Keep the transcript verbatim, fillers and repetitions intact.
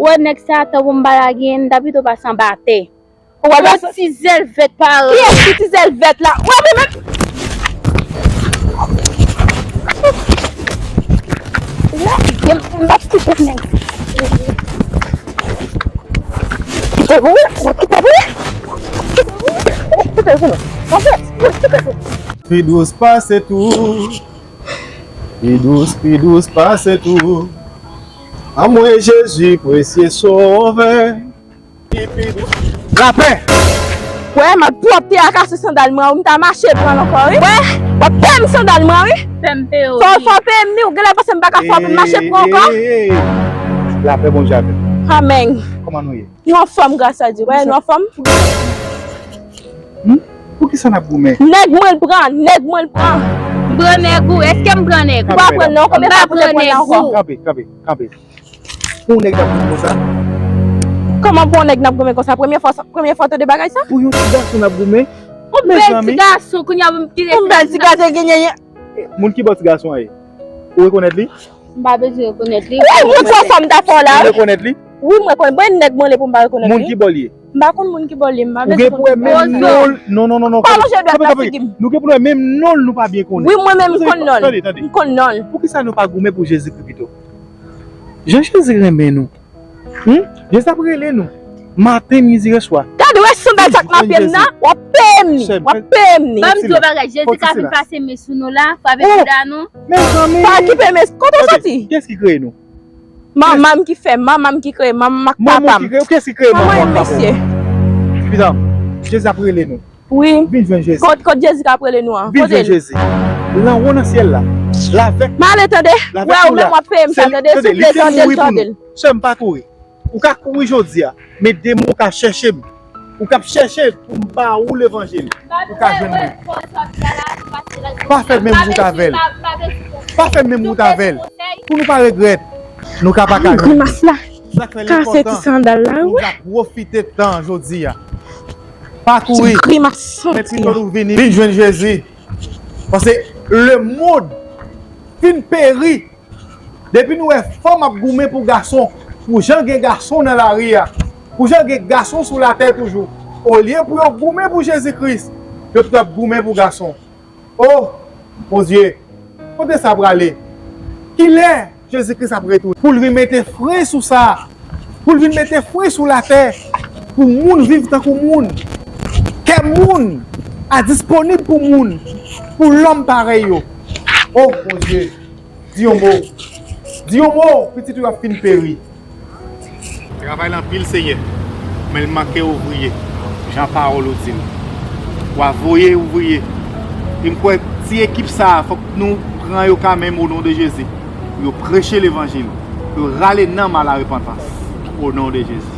Wè nèg sa, tan pou m pa lage, m ta pito pase anba tè. Ou wè yon ti zèl vèt parèy. Kiyès ki ti zèl vèt la? Ou wè mwen menm? Lage m, m ap kite nèg. Kite pou ou, kite pou ou. Kite pou ou. Kite pou ou. Pi dous pase tou. Pi dous, pi dous pase tou. An mwen Jezi presye Sovè. Ki pi dous. Lapè. Wè, m ap twòp te akase sandal mwen, ou m ta mache pran l ankò, wi. Wè, w ap pè m sandal mwen, wi. Pè m peye w. Fò, fò peye m, wi, ou genlè panse m pa ka fè w pou m mache pran ankò. Lapè Bondye avè w. Amèn. Kòman nou ye? Nou anfòm, gras a Dye. Wè, nou anfòm. Hmm? Poukisa n ap goumen? Nèg mwen l pran, nèg mwen l pran. M pran nèg ou, èske m pran nèg ou? M pa pran non, konbyen fwa pou te pran ankò? Kanpe, kanpe, kanpe. Pou yon nèg n ap goumen konsa? Kòman pou yon nèg n ap goumen konsa? Premye fwa, premye fwa w tande bagay sa? Pou yon ti gason n ap goumen? Yon bèl ti gason, kounye a pou m kite. Yon bèl ti gason genyen. Moun ki ba w ti gason an ye? Ou rekonèt li? M pa bezwen rekonèt li. Ou montre w sa m ta fè w la, wi. Ou rekonèt li? Wi, m rekonèt. Bon, nèg mwen li pou m pa rekonèt li. Moun ki ba w li ye? M pa konn moun ki ba w li, m pa bezwen konn moun ki ba w li. Ou gen pou wè menm non l. Non, non, non, non. Pa lonje dwèt nan figi m. Nou gen pou wè menm non l, nou pa byen konnen. Wi, mwen menm m konn non l. Tande, tande. M konn non l. Poukisa nou pa goumen pou Jezikri pito? Jan Jezi renmen nou. Hmm? Jezi ap rele nou. Maten, midi, e swa. Gade, wè sandal sa k nan pye m nan, w ap peye m li, w ap peye m li. Ban m di w bagay, Jezi ka vin pase men sou nou la, frape bouda nou. Mezanmi. Pa okipe men, kote w soti? Kiyès ki kreye nou? Manman m ki fè m, manman m ki kreye m, manman m ak papa m. Manman w ki kreye w, kiyès ki kreye manman w ak papa w? Manman m, mesye. Pidan, Jezi ap rele nou. Wi. Vin jwenn Jezi. Kot, kot Jezi k ap rele nou an? Vin jwenn Jezi. Lanwo nan syèl la. L avèk nou. M ale tande. L avèk nou la. Wè, ou menm w ap peye m sa, tande, souple, tande l, tande l. Sè m, pa kouri. Ou ka kouri jodi a, men demen ou ka chèche m. Ou k ap chèche pou m ba ou levanjil. Ou ka jwenn mwen. Pa fè menm wout avè l. Pa fè menm wout avè l. Pou nou pa regrèt, nou ka pa ka jwenn. Grimas la. Sa k fè l enpòtan pou nou ka pwofite tan jodi a. Pa kouri. Ti grimas santi. Men pito nou vini, vin jwenn Jezi. Paske lemonn fin peri. Depi nou wè fanm ap goumen pou gason, pou jan gen gason nan lari a, pou jan gen gason sou latè toujou, olye pou yo goumen pou Jezi Kris, yo pito ap goumen pou gason. O, Bondye, kote sa prale? Kilè Jezi Kris ap retounen? Pou l vin mete fren sou sa, pou l vin mete fren sou latè, pou moun viv tankou moun, kè moun a disponib pou moun, pou lòm parèy yo. O, Bondye, di yon mo, di yon mo, pitit ou yo ap fin peri. Travay la anpil, Senyè, men l manke ouvriye, jan pawòl ou di l. W a voye ouvriye. E m kwè ti ekip sa a, fòk nou pran yo kanmenm, o non de Jezi, pou yo preche levanjil, pou yo rale nanm a larepantans, o non de Jezi.